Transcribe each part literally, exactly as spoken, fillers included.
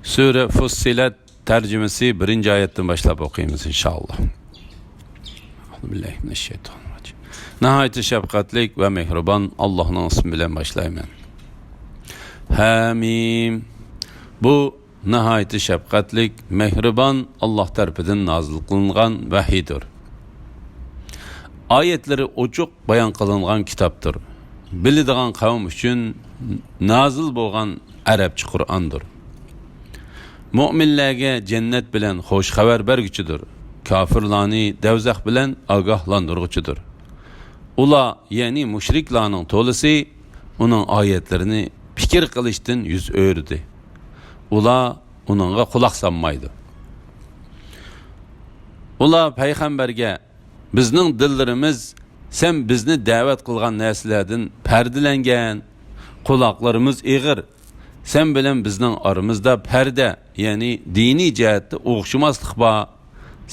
سۈرە فۇسسىلەت تەرجىمىسى بىرىنچى ئايەتتىن باشلاپ ئوقۇيمىز، ئىنشائاللا. ناھايىتى شەپقەتلىك ۋە مېھرىبان ئاللاھنىڭ ئىسمى بىلەن باشلايمەن. ھەمىم. بۇ ناھايىتى شەپقەتلىك، مېھرىبان ئاللاھ تەرىپىدىن نازىل قىلىنغان ۋەھىيدۇر. ئايەتلىرى ئوچۇق بايان قىلىنغان كىتابتۇر. بىلىدىغان قەۋم ئۈچۈن نازىل بولغان ئەرەبچە قۇرئاندۇر. مۆمىنلەرگە جەننەت بىلەن خوش خەۋەر بەرگۈچىدۇر. كاپىرلارنى دەۋزەخ بىلەن ئاگاھلاندۇرغۇچىدۇر. ئۇلار، يەنى مۇشرىكلارنىڭ تولىسى ئۇنىڭ ئايەتلىرىنى پىكىر قىلىشتىن يۈز ئۆرۈدى. ئۇلار ئۇنىڭغا قۇلاق سالمايدۇ. ئۇلار پەيغەمبەرگە، بىزنىڭ دىللىرىمىز سەن بىزنى دەۋەت قىلغان نەرسىلەردىن پەردىلەنگەن، قۇلاقلىرىمىز ئېغىر، سەن بىلەن بىزنىڭ ئارىمىزدا پەردە، يەنى دىنىي جەھەتتە ئوخشىماسلىق بار.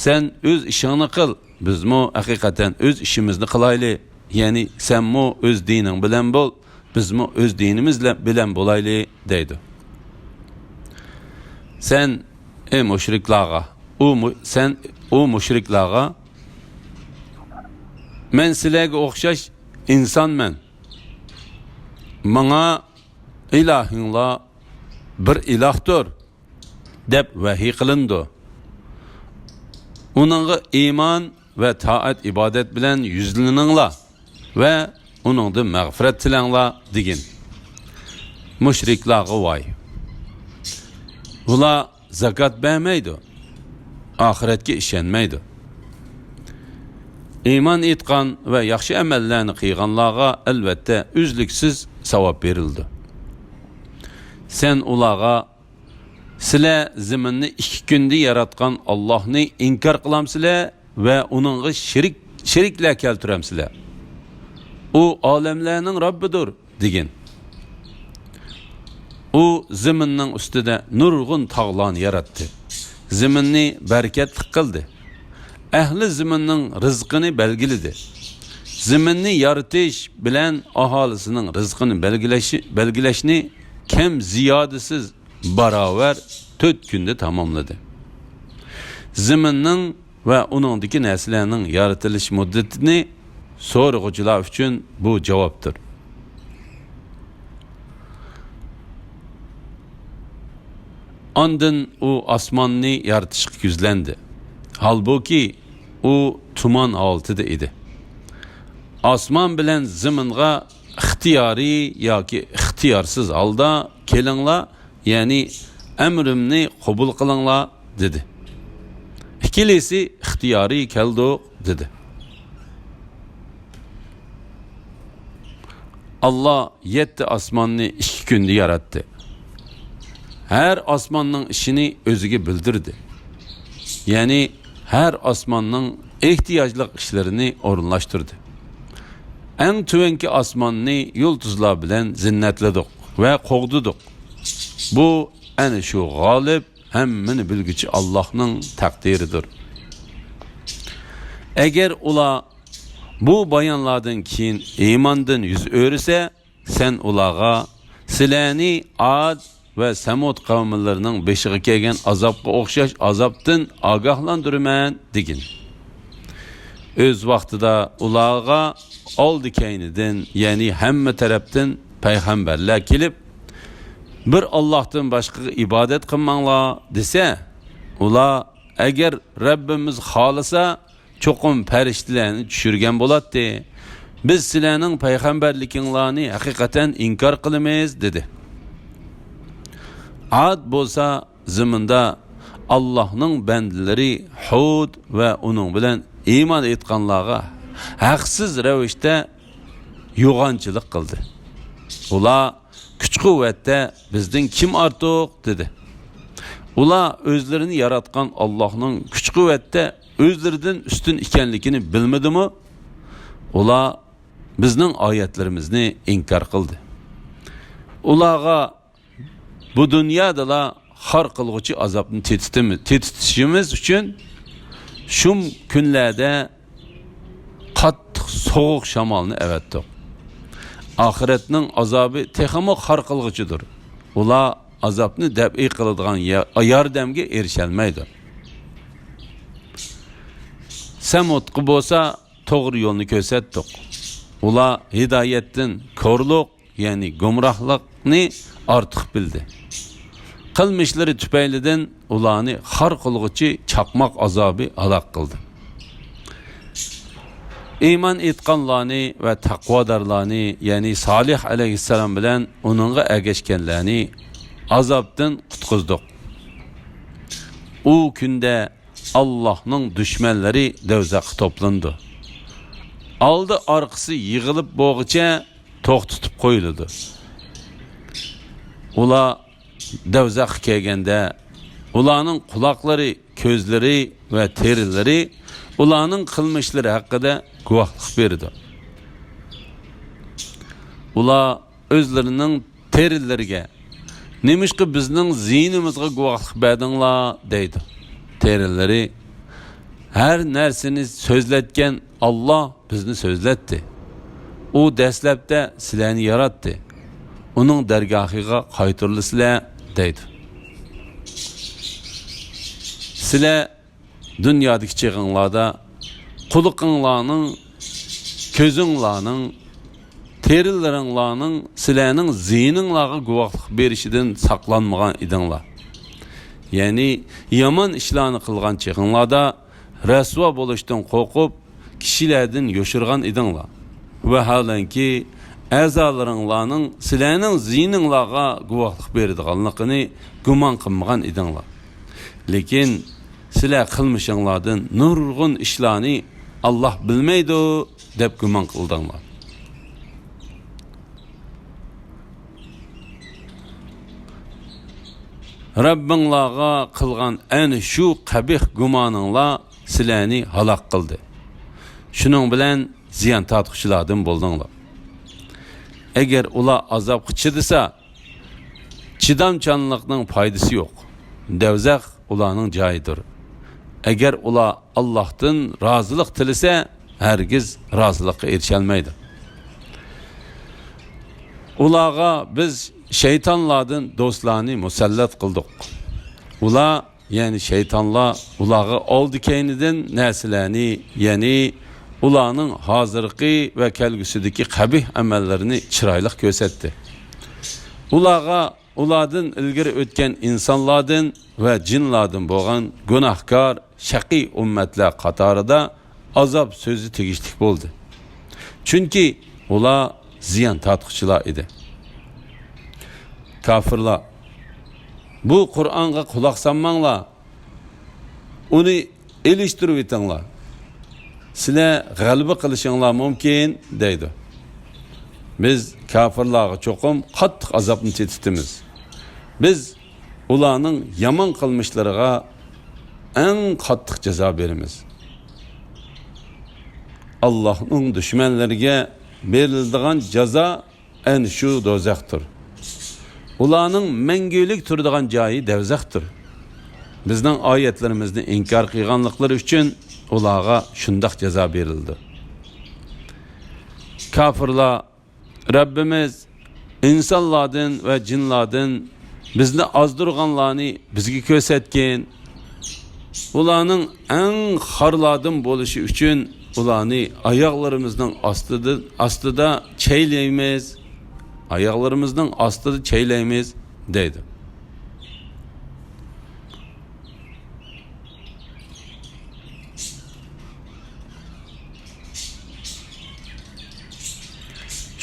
سەن ئۆز ئىشىڭنى قىل، بىزمۇ ھەقىقەتەن ئۆز ئىشىمىزنى قىلايلى، يەنى سەنمۇ ئۆز دىنىڭ بىلەن بول، بىزمۇ ئۆز دىنىمىز بىلەن بولايلى، دەيدۇ. سەن، ئەي مۇشرىكلارغا، ئۇ مۇ-، سەن، ئۇ مۇشرىكلارغا، مەن سىلەرگە ئوخشاش ئىنسانمەن. ماڭا ئىلاھىڭلار بىر ئىلاھتۇر، دەپ ۋەھىي قىلىنىدۇ. ئۇنىڭغا ئىمان ۋە تائەت-ئىبادەت بىلەن يۈزلىنىڭلار ۋە ئۇنىڭدىن مەغپىرەت تىلەڭلار، دېگىن. مۇشرىكلارغا ۋاي! ئۇلار زاكات بەرمەيدۇ، ئاخىرەتكە ئىشەنمەيدۇ. ئىمان ئېيتقان ۋە ياخشى ئەمەللەرنى قىلغانلارغا ئەلۋەتتە ئۈزلۈكسىز ساۋاب بېرىلىدۇ. سەن ئۇلارغا، سىلەر زېمىننى ئىككى كۈندە ياراتقان ئاللاھنى ئىنكار قىلامسىلەر ۋە ئۇنىڭغا شېرىك، شېرىكلەر كەلتۈرەمسىلەر؟ ئۇ ئالەملەرنىڭ رەببىدۇر، دېگىن. ئۇ زېمىننىڭ ئۈستىدە نۇرغۇن تاغلارنى ياراتتى. زېمىننى بەرىكەتلىك قىلدى. ئەھلى زېمىننىڭ رىزقىنى بەلگىلىدى. زېمىننى يارىتىش بىلەن ئاھالىسىنىڭ رىزقىنى بەلگىلەشى، بەلگىلەشنى كەم زىيادىسىز باراۋەر تۆت كۈندە تاماملىدى. زېمىننىڭ ۋە ئۇنىڭدىكى نەرسىلەرنىڭ يارىتىلىش مۇددىتىنى سورىغۇچىلار ئۈچۈن بۇ جاۋابتۇر. ئاندىن ئۇ ئاسماننى يارىتىشقا يۈزلەندى. ھالبۇكى، ئۇ تۇمان ھالىتىدە ئىدى. ئاسمان بىلەن زېمىنغا ئىختىيارىي ياكى ئىختىيارسىز ھالدا كېلىڭلار، يەنى ئەمرىمنى قوبۇل قىلىڭلار، دېدى. ئىككىلىسى ئىختىيارىي كەلدۇق، دېدى. ئاللا يەتتە ئاسماننى ئىككى كۈندە ياراتتى. ھەر ئاسماننىڭ ئىشىنى ئۆزىگە بىلدۈردى. يەنى ھەر ئاسماننىڭ ئېھتىياجلىق ئىشلىرىنى ئورۇنلاشتۇردى. ئەڭ تۆۋەنكى ئاسماننى يۇلتۇزلار بىلەن زىننەتلىدۇق ۋە قوغدىدۇق. بۇ ئەنە شۇ غالىب، ھەممىنى بىلگۈچى ئاللاھنىڭ تەقدىرىدۇر. ئەگەر ئۇلار بۇ بايانلاردىن كېيىن ئىماندىن يۈز ئۆرۈسە، سەن ئۇلارغا، سىلەرنى ئاد ۋە سەمۇد قەۋملىرىنىڭ بېشىغا كەلگەن ئازابقا ئوخشاش ئازابتىن ئاگاھلاندۇرىمەن، دېگىن. ئۆز ۋاقتىدا ئۇلارغا ئالدى-كەينىدىن، يەنى ھەممە تەرەپتىن پەيغەمبەرلەر كېلىپ، بىر ئاللاھتىن باشقىغا ئىبادەت قىلماڭلار، دېسە، ئۇلار، ئەگەر رەببىمىز خالىسا، چوقۇم پەرىشتىلەرنى چۈشۈرگەن بولاتتى. بىز سىلەرنىڭ پەيغەمبەرلىكىڭلارنى ھەقىقەتەن ئىنكار قىلىمىز، دېدى. ئاد بولسا زېمىندا ئاللاھنىڭ بەندىلىرى ھۇد ۋە ئۇنىڭ بىلەن ئىمان ئېيتقانلارغا ھەقسىز رەۋىشتە يوغانچىلىق قىلدى. ئۇلار، «كۈچ-قۇۋۋەتتە بىزدىن كىم ئارتۇق؟» دېدى. ئۇلار ئۆزلىرىنى ياراتقان ئاللاھنىڭ كۈچ-قۇۋۋەتتە ئۆزلىرىدىن ئۈستۈن ئىكەنلىكىنى بىلمىدىمۇ؟ ئۇلار بىزنىڭ ئايەتلىرىمىزنى ئىنكار قىلدى. ئۇلارغا بۇ دۇنيادىلا خار قىلغۇچى ئازابنى تېتىتىمىز، تېتىتىشىمىز ئۈچۈن شۇم كۈنلەردە قاتتىق سوغۇق شامالنى ئەۋەتتۇق. ئاخىرەتنىڭ ئازابى تېخىمۇ خار قىلغۇچىدۇر. ئۇلار ئازابنى دەپئى قىلىدىغان يا-، ياردەمگە ئېرىشەلمەيدۇ. سەمۇدقا بولسا توغرا يولنى كۆرسەتتۇق. ئۇلار ھىدايەتتىن كورلۇق، يەنى گۇمراھلىقنى ئارتۇق بىلدى. قىلمىشلىرى تۈپەيلىدىن ئۇلارنى خار قىلغۇچى چاقماق ئازابى ھالاك قىلدى. ئىمان ئېيتقانلارنى ۋە تەقۋادارلارنى، يەنى سالىھ ئەلەيھىسسالام بىلەن ئۇنىڭغا ئەگەشكەنلەرنى ئازابتىن قۇتقۇزدۇق. ئۇ كۈندە ئاللاھنىڭ دۈشمەنلىرى دەۋزەخكە توپلىنىدۇ. ئالدى ئارقىسى يىغىلىپ بولغۇچە توختىتىپ قويۇلىدۇ. ئۇلار دەۋزەخكە كەلگەندە، ئۇلارنىڭ قۇلاقلىرى، كۆزلىرى ۋە تېرىلىرى ئۇلارنىڭ قىلمىشلىرى ھەققىدە گۇۋاھلىق بېرىدۇ. ئۇلار ئۆزلىرىنىڭ تېرىلىرىگە، «نېمىشقا بىزنىڭ زىيىنىمىزغا گۇۋاھلىق بەردىڭلار؟» دەيدۇ. تېرىلىرى، «ھەر نەرسىنى سۆزلەتكەن ئاللاھ بىزنى سۆزلەتتى. ئۇ دەسلەپتە سىلەرنى ياراتتى. ئۇنىڭ دەرگاھىغا قايتۇرۇلىسىلەر» دەيدۇ. سىلەر دۇنيادىكى چېغىڭلاردا قۇلىقىڭلارنىڭ، كۆزۈڭلارنىڭ، تېرىلىرىڭلارنىڭ سىلەرنىڭ زىيىنىڭلارغا گۇۋاھلىق بېرىشىدىن ساقلانمىغان ئىدىڭلار. يەنى يامان ئىشلارنى قىلغان چېغىڭلاردا رەسۋا بولۇشتىن قورقۇپ، كىشىلەردىن يوشۇرغان ئىدىڭلار. ۋەھالەنكى، ئەزالىرىڭلارنىڭ سىلەرنىڭ زىيىنىڭلارغا گۇۋاھلىق بېرىدىغانلىقىنى گۇمان قىلمىغان ئىدىڭلار. لېكىن سىلەر قىلمىشىڭلاردىن نۇرغۇن ئىشلارنى ئاللاھ بىلمەيدۇ دەپ گۇمان قىلدىڭلار. رەببىڭلارغا قىلغان ئەنە شۇ قەبىھ گۇمانىڭلار سىلەرنى ھالاك قىلدى. شۇنىڭ بىلەن زىيان تارتقۇچىلاردىن بولدۇڭلار. ئەگەر ئۇلار ئازابقا چىدىسا، چىدامچانلىقنىڭ پايدىسى يوق. دەۋزەخ ئۇلارنىڭ جايىدۇر. ئەگەر ئۇلار ئاللاھتىن رازىلىق تىلىسە، ھەرگىز رازىلىققا ئېرىشەلمەيدۇ. ئۇلارغا بىز شەيتانلاردىن دوستلارنى مۇسەللەت قىلدۇق. ئۇلار، يەنى شەيتانلار، ئۇلارغا ئالدى-كەينىدىن نەرسىلەرنى، يەنى ئۇلارنىڭ ھازىرقى ۋە كەلگۈسىدىكى قەبىھ ئەمەللىرىنى چىرايلىق كۆرسەتتى. ئۇلارغا ئۇلاردىن ئىلگىرى ئۆتكەن ئىنسانلاردىن ۋە جىنلاردىن بولغان گۇناھكار، شەقىي ئۈممەتلەر قاتارىدا ئازاب سۆزى تېگىشلىك بولدى. چۈنكى ئۇلار زىيان تارتقۇچىلار ئىدى. كاپىرلار، بۇ قۇرئانغا قۇلاق سالماڭلار، ئۇنى ئېلىشتۇرۇۋېتىڭلار. سىلەر غەلىبە قىلىشىڭلار مۇمكىن، دەيدۇ. بىز كاپىرلارغا چوقۇم قاتتىق ئازابنى تېتىتىمىز. بىز ئۇلارنىڭ يامان قىلمىشلىرىغا ئەڭ قاتتىق جازا بېرىمىز. ئاللاھنىڭ دۈشمەنلىرىگە بېرىلىدىغان جازا ئەنە شۇ دوزاختۇر. ئۇلارنىڭ مەڭگۈلۈك تۇرىدىغان جايى دەۋزەختۇر. بىزنىڭ ئايەتلىرىمىزنى ئىنكار قىلغانلىقلىرى ئۈچۈن ئۇلارغا شۇنداق جازا بېرىلىدۇ. كاپىرلار، رەببىمىز، ئىنسانلاردىن ۋە جىنلاردىن بىزنى ئازدۇرغانلارنى بىزگە كۆرسەتكىن. ئۇلارنىڭ ئەڭ خارلاردىن بولۇشى ئۈچۈن ئۇلارنى ئاياغلىرىمىزنىڭ ئاستىدا، ئاستىدا چەيلەيمىز. ئاياغلىرىمىزنىڭ ئاستىدا چەيلەيمىز، دەيدۇ.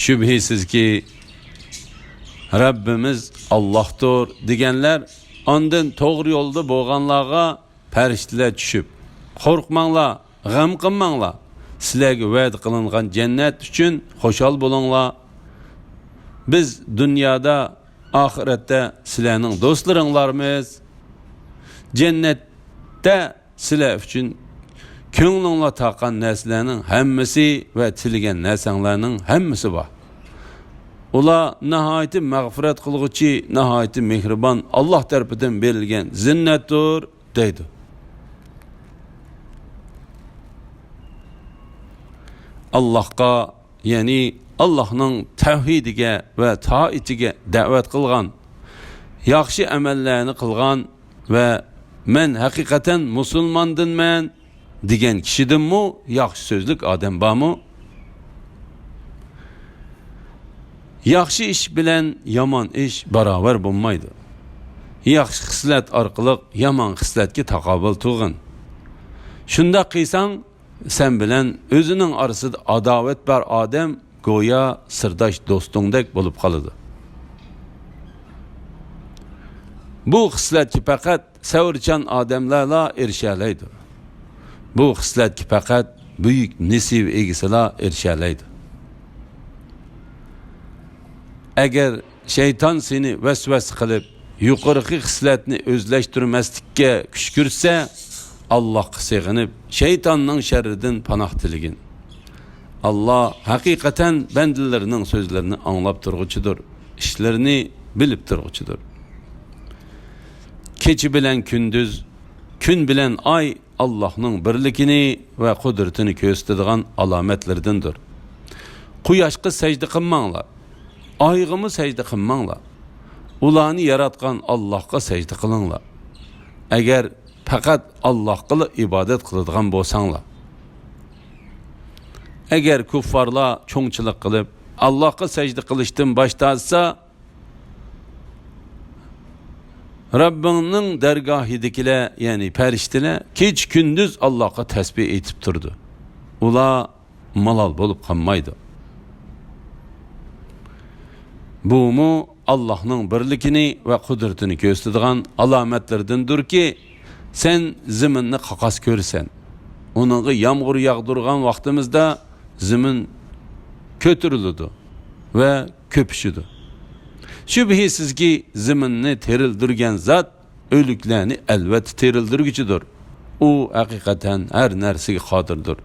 شۈبھىسىزكى، رەببىمىز ئاللاھتۇر دېگەنلەر ئاندىن توغرا يولدا بولغانلارغا پەرىشتىلەر چۈشۈپ، «قورقماڭلار، غەم قىلماڭلار، سىلەرگە ۋەدە قىلىنغان جەننەت ئۈچۈن خۇشال بولۇڭلار. بىز دۇنيادا، ئاخىرەتتە سىلەرنىڭ دوستلىرىڭلارمىز. جەننەتتە سىلەر ئۈچۈن كۆڭلۈڭلار تاققان نەرسىلەرنىڭ ھەممىسى ۋە تىلىگەن نەرسەڭلارنىڭ ھەممىسى بار. ئۇلار ناھايىتى مەغپىرەت قىلغۇچى، ناھايىتى مېھرىبان، ئاللاھ تەرىپىدىن بېرىلگەن زىننەتتۇر» دەيدۇ. ئاللاھقا، يەنى ئاللاھنىڭ تەۋھىدىگە ۋە تائىتىگە دەۋەت قىلغان، ياخشى ئەمەللەرنى قىلغان ۋە «مەن ھەقىقەتەن مۇسۇلماندىنمەن» دېگەن كىشىدىنمۇ ياخشى سۆزلۈك ئادەم بارمۇ؟ ياخشى ئىش بىلەن يامان ئىش باراۋەر بولمايدۇ. ياخشى خىسلەت ئارقىلىق يامان خىسلەتكە تاقابىل تۇرغىن. شۇنداق قىلساڭ، سەن بىلەن ئۆزىنىڭ ئارىسىدا ئاداۋەت بار ئادەم گويا سىرداش دوستۇڭدەك بولۇپ قالىدۇ. بۇ خىسلەتكە پەقەت سەۋرچان ئادەملەرلا ئېرىشەلەيدۇ. بۇ خىسلەتكە پەقەت بۈيۈك نېسىۋە ئىگىسىلا ئېرىشەلەيدۇ. ئەگەر شەيتان سېنى ۋەسۋەسە قىلىپ، يۇقىرىقى خىسلەتنى ئۆزلەشتۈرمەسلىككە كۈشكۈرتسە، ئاللاھقا سېغىنىپ، شەيتاننىڭ شەررىدىن پاناھ تىلىگىن. ئاللا ھەقىقەتەن بەندىلىرىنىڭ سۆزلىرىنى ئاڭلاپ تۇرغۇچىدۇر، ئىشلىرىنى بىلىپ تۇرغۇچىدۇر. كېچە بىلەن كۈندۈز، كۈن بىلەن ئاي ئاللاھنىڭ بىرلىكىنى ۋە قۇدرىتىنى كۆرسىتىدىغان ئالامەتلىرىدىندۇر. قۇياشقا سەجدە قىلماڭلار، ئايغىمۇ سەجدە قىلماڭلار. ئۇلارنى ياراتقان ئاللاھقا سەجدە قىلىڭلار. ئەگەر پەقەت ئاللاھقىلا ئىبادەت قىلىدىغان بولساڭلار. ئەگەر كۇففارلار چوڭچىلىق قىلىپ، ئاللاھقا سەجدە قىلىشتىن باش تارتسا، رەببىڭنىڭ دەرگاھىدىكىلەر، يەنى پەرىشتىلەر كېچە-كۈندۈز ئاللاھقا تەسبىھ ئېيتىپ تۇرىدۇ. ئۇلار مالال بولۇپ قالمايدۇ. بۇمۇ ئاللاھنىڭ بىرلىكىنى ۋە قۇدرىتىنى كۆرسىتىدىغان ئالامەتلىرىدىندۇركى، سەن زېمىننى قاقاس كۆرىسەن. ئۇنىڭغا يامغۇر ياغدۇرغان ۋاقتىمىزدا زېمىن كۆتۈرۈلىدۇ ۋە كۆپۈشىدۇ. شۈبھىسىزكى، زېمىننى تىرىلدۈرگەن زات ئۆلۈكلەرنى ئەلۋەتتە تىرىلدۈرگۈچىدۇر. ئۇ ھەقىقەتەن ھەر نەرسىگە قادىردۇر.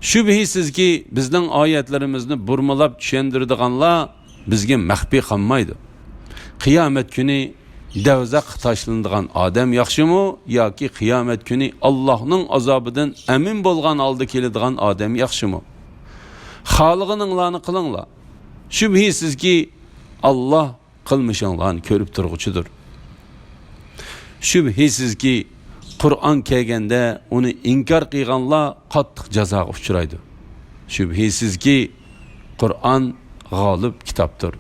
شۈبھىسىزكى، بىزنىڭ ئايەتلىرىمىزنى بۇرمىلاپ چۈشەندۈرىدىغانلار بىزگە مەخپىي قالمايدۇ. قىيامەت كۈنى دەۋزەخقە تاشلىنىدىغان ئادەم ياخشىمۇ ياكى قىيامەت كۈنى ئاللاھنىڭ ئازابىدىن ئەمىن بولغان ھالدا كېلىدىغان ئادەم ياخشىمۇ؟ خالىغىنىڭلارنى قىلىڭلار. شۈبھىسىزكى، ئاللاھ قىلمىشىڭلارنى كۆرۈپ تۇرغۇچىدۇر. شۈبھىسىزكى، قۇرئان كەلگەندە ئۇنى ئىنكار قىلغانلار قاتتىق جازاغا ئۇچرايدۇ. شۈبھىسىزكى، قۇرئان غالىب كىتابتۇر.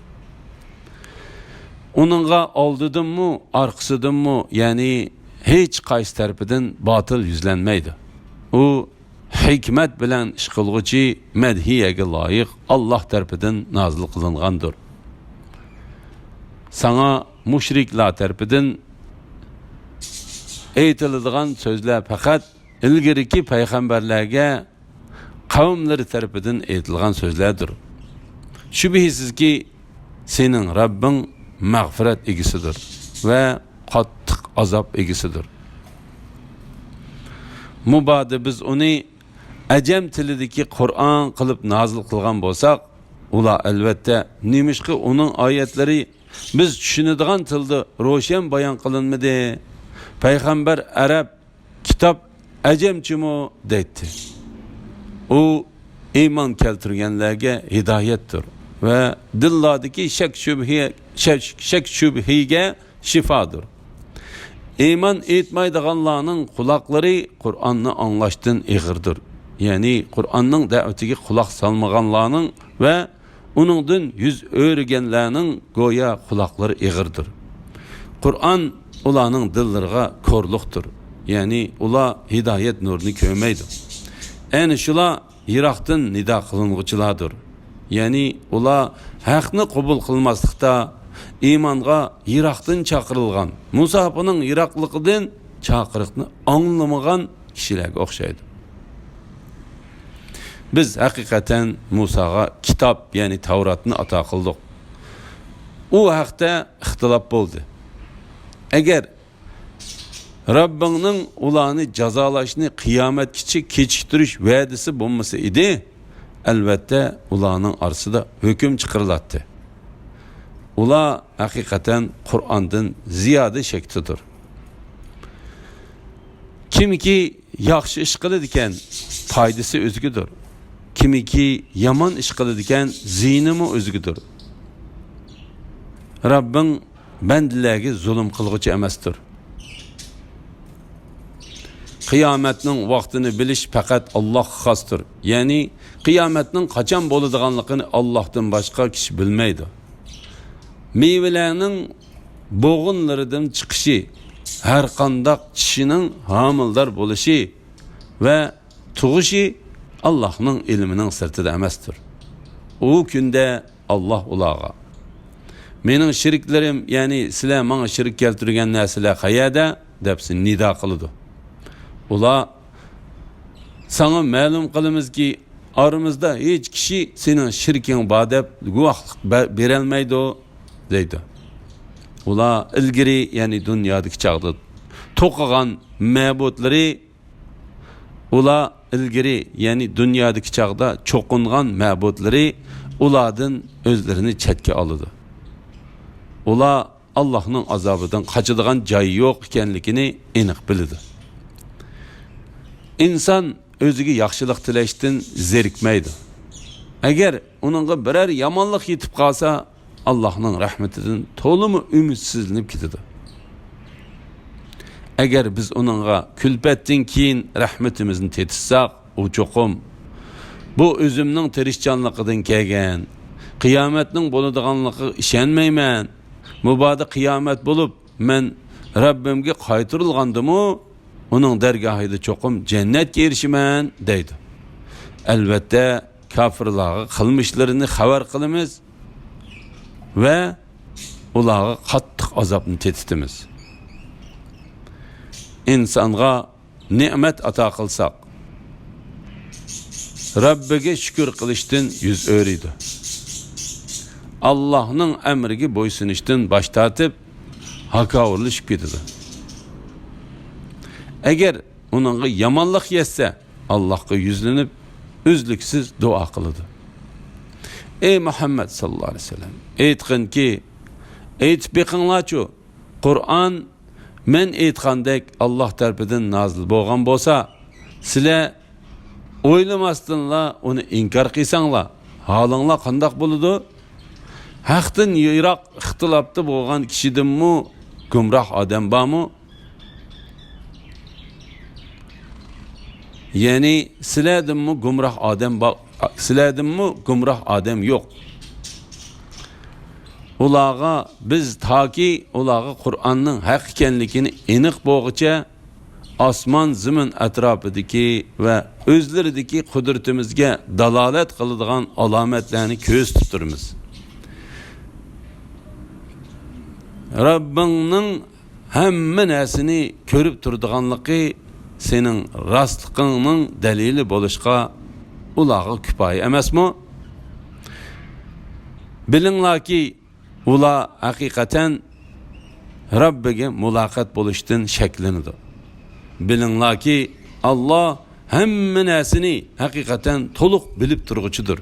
ئۇنىڭغا ئالدىدىنمۇ، ئارقىسىدىنمۇ، يەنى ھېچ قايسى تەرىپىدىن باتىل يۈزلەنمەيدۇ. ئۇ ھېكمەت بىلەن ئىش قىلغۇچى، مەدھىيەگە لايىق، ئاللاھ تەرىپىدىن نازىل قىلىنغاندۇر. ساڭا مۇشرىكلار تەرىپىدىن ئېيتىلىدىغان سۆزلەر پەقەت ئىلگىرىكى پەيغەمبەرلەرگە قەۋملىرى تەرىپىدىن ئېيتىلغان سۆزلەردۇر. شۈبھىسىزكى، سېنىڭ رەببىڭ مەغپىرەت ئىگىسىدۇر ۋە قاتتىق ئازاب ئىگىسىدۇر. مۇبادا بىز ئۇنى ئەجەم تىلىدىكى قۇرئان قىلىپ نازىل قىلغان بولساق، ئۇلار ئەلۋەتتە، نېمىشقا ئۇنىڭ ئايەتلىرى بىز چۈشىنىدىغان تىلدا روشەن بايان قىلىنمىدى؟ پەيغەمبەر ئەرەب، كىتاب ئەجەمچىمۇ؟ دەيتتى. ئۇ ئىمان كەلتۈرگەنلەرگە ھىدايەتتۇر ۋە دىللاردىكى شەك شۈبھە، شەك، شەك شۈبھىگە شىفادۇر. ئىمان ئېيتمايدىغانلارنىڭ قۇلاقلىرى قۇرئاننى ئاڭلاشتىن ئېغىردۇر. يەنى قۇرئاننىڭ دەۋىتىگە قۇلاق سالمىغانلارنىڭ ۋە ئۇنىڭدىن يۈز ئۆرۈگەنلەرنىڭ گويا قۇلاقلىرى ئېغىردۇر. قۇرئان ئۇلارنىڭ دىللىرىغا كورلۇقتۇر. يەنى ئۇلار ھىدايەت نۇرىنى كۆرمەيدۇ. ئەنە شۇلار يىراقتىن نىدا قىلىنغۇچىلاردۇر. يەنى ئۇلار ھەقنى قوبۇل قىلماسلىقتا، ئىمانغا يىراقتىن چاقىرىلغان، مۇساپىنىڭ يىراقلىقىدىن چاقىرىقنى ئاڭلىمىغان كىشىلەرگە ئوخشايدۇ. بىز ھەقىقەتەن مۇساغا كىتاب، يەنى تەۋراتنى ئاتا قىلدۇق. ئۇ ھەقتە ئىختىلاپ بولدى. ئەگەر رەببىڭنىڭ ئۇلارنى جازالاشنى قىيامەتكىچە كېچىكتۈرۈش ۋەدىسى بولمىسا ئىدى، ئەلۋەتتە، ئۇلارنىڭ ئارىسىدا ھۆكۈم چىقىرىلاتتى. ئۇلار ھەقىقەتەن قۇرئاندىن زىيادە شەكتىدۇر. كىمكى ياخشى ئىش قىلىدىكەن، پايدىسى ئۆزىگىدۇر. كىمكى يامان ئىش قىلىدىكەن، زىيىنىمۇ ئۆزىگىدۇر. رەببىڭ بەندىلەرگە زۇلۇم قىلغۇچى ئەمەستۇر. قىيامەتنىڭ ۋاقتىنى بىلىش پەقەت ئاللاھقا خاستۇر. يەنى قىيامەتنىڭ قاچان بولىدىغانلىقىنى ئاللاھتىن باشقا كىشى بىلمەيدۇ. مېۋىلەرنىڭ بوغۇنلىرىدىن چىقىشى، ھەرقانداق چىشىنىڭ ھامىلىدار بولۇشى ۋە تۇغۇشى ئاللاھنىڭ ئىلمىنىڭ سىرتىدا ئەمەستۇر. ئۇ كۈندە ئاللاھ ئۇلارغا، «مېنىڭ شېرىكلىرىم، يەنى سىلەر ماڭا شېرىك كەلتۈرگەن نەرسىلەر قەيەردە؟» دەپ نىدا قىلىدۇ. ئۇلار، «ساڭا مەلۇم قىلىمىزكى، ئارىمىزدا ھېچ كىشى سېنىڭ شېرىكىڭ بار دەپ گۇۋاھلىق بە-، بېرەلمەيدۇ» دەيدۇ. ئۇلار ئىلگىرى، يەنى دۇنيادىكى چاغدا توقۇغان مەبۇدلىرى، ئۇلار ئىلگىرى، يەنى دۇنيادىكى چاغدا چوقۇنغان مەبۇدلىرى ئۇلاردىن ئۆزلىرىنى چەتكە ئالىدۇ. ئۇلار ئاللاھنىڭ ئازابىدىن قاچىدىغان جايى يوق ئىكەنلىكىنى ئېنىق بىلىدۇ. ئىنسان ئۆزىگە ياخشىلىق تىلەشتىن زېرىكمەيدۇ. ئەگەر ئۇنىڭغا بىرەر يامانلىق يېتىپ قالسا، ئاللاھنىڭ رەھمىتىدىن تولىمۇ ئۈمىدسىزلىنىپ كېتىدۇ. ئەگەر بىز ئۇنىڭغا كۈلپەتتىن كېيىن رەھمىتىمىزنى تېتىتساق، ئۇ چوقۇم، «بۇ ئۆزۈمنىڭ تىرىشچانلىقىدىن كەلگەن، قىيامەتنىڭ بولىدىغانلىقىغا ئىشەنمەيمەن، مۇبادا قىيامەت بولۇپ، مەن رەببىمگە قايتۇرۇلغاندىمۇ، ئۇنىڭ دەرگاھىدا چوقۇم جەننەتكە ئېرىشىمەن» دەيدۇ. ئەلۋەتتە، كاپىرلارغا قىلمىشلىرىنى خەۋەر قىلىمىز ۋە ئۇلارغا قاتتىق ئازابنى تېتىتىمىز. ئىنسانغا نېمەت ئاتا قىلساق، رەببىگە شۈكۈر قىلىشتىن يۈز ئۆرۈيدۇ. ئاللاھنىڭ ئەمرىگە بويسۇنۇشتىن باش تارتىپ، ھاكاۋۇرلىشىپ كېتىدۇ. ئەگەر ئۇنىڭغا يامانلىق يەتسە، ئاللاھقا يۈزلىنىپ، ئۈزلۈكسىز دۇئا قىلىدۇ. ئەي مۇھەممەد ساللاللاھۇ ئەلەيھى ۋەسەللەم، ئېيتقىنكى، ئېيتىپ بېقىڭلارچۇ، قۇرئان مەن ئېيتقاندەك ئاللاھ تەرىپىدىن نازىل بولغان بولسا، سىلەر ئويلىماستىنلا ئۇنى ئىنكار قىلساڭلار، ھالىڭلار قانداق بولىدۇ؟ ھەقتىن يىراق ئىختىلاپتا بولغان كىشىدىنمۇ گۇمراھ ئادەم بارمۇ؟ يەنى سىلەردىنمۇ گۇمراھ ئادەم با-، سىلەردىنمۇ گۇمراھ ئادەم يوق. ئۇلارغا بىز تاكى ئۇلارغا قۇرئاننىڭ ھەق ئىكەنلىكىنى ئېنىق بولغۇچە ئاسمان زېمىن ئەتراپىدىكى ۋە ئۆزلىرىدىكى قۇدرىتىمىزگە دالالەت قىلىدىغان ئالامەتلەرنى كۆرسىتىپ تۇرىمىز. رەببىڭنىڭ ھەممە نەرسىنى كۆرۈپ تۇرىدىغانلىقى سېنىڭ راستلىقىڭنىڭ دەلىلى بولۇشقا ئۇلارغا كۇپايە ئەمەسمۇ؟ بىلىڭلاركى، ئۇلار ھەقىقەتەن رەببىگە مۇلاقات بولۇشتىن شەكلىنىدۇ. بىلىڭلاركى، ئاللاھ ھەممە نەرسىنى ھەقىقەتەن تولۇق بىلىپ تۇرغۇچىدۇر.